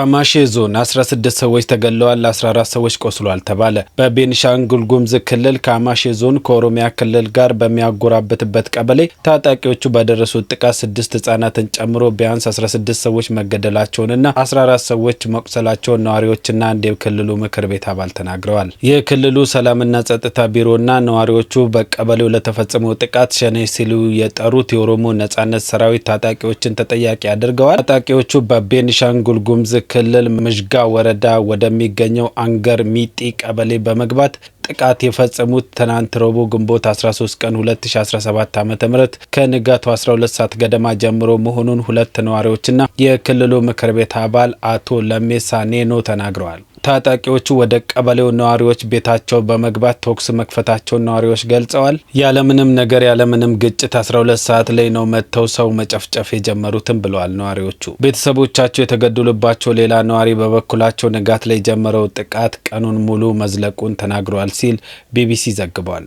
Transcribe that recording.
ካማሼ ዞን 16 ሰዎች ተገለዋል፣ 14 ሰዎች ቆስሏል ተባለ። በቤኒሻንጉል ጉሙዝ ክልል ካማሼ ዞን ከኦሮሚያ ክልል ጋር በሚያጎራብትበት ቀበሌ ታጣቂዎቹ ባደረሱት ጥቃት 6 ህጻናትን ጨምሮ ቢያንስ 16 ሰዎች መገደላቸውንና 14 ሰዎች መቁሰላቸውን ነዋሪዎችና አንድ የክልሉ ምክር ቤት አባል ተናግረዋል። የክልሉ ሰላምና ጸጥታ ቢሮና ነዋሪዎቹ በቀበሌው ለተፈጸመው ጥቃት ሸኔ ሲሉ የጠሩት የኦሮሞ ነጻነት ሰራዊት ታጣቂዎችን ተጠያቂ አድርገዋል። ታጣቂዎቹ በቤኒሻንጉል ጉሙዝ ክልል ምዥጋ ወረዳ ወደሚገኘው አንገር ሚጢ ቀበሌ በመግባት ጥቃት የፈጸሙት ትናንት ረቡዕ ግንቦት 13 ቀን 2017 ዓ ም ከንጋቱ 12 ሰዓት ገደማ ጀምሮ መሆኑን ሁለት ነዋሪዎችና የክልሉ ምክር ቤት አባል አቶ ለሜሳ ኔኖ ተናግረዋል። ታጣቂዎቹ ወደ ቀበሌው ነዋሪዎች ቤታቸው በመግባት ተኩስ መክፈታቸውን ነዋሪዎች ገልጸዋል። ያለምንም ነገር ያለምንም ግጭት 12 ሰዓት ላይ ነው መጥተው ሰው መጨፍጨፍ የጀመሩትም ብለዋል ነዋሪዎቹ። ቤተሰቦቻቸው የተገደሉባቸው ሌላ ነዋሪ በበኩላቸው ንጋት ላይ የጀመረው ጥቃት ቀኑን ሙሉ መዝለቁን ተናግረዋል ሲል ቢቢሲ ዘግቧል።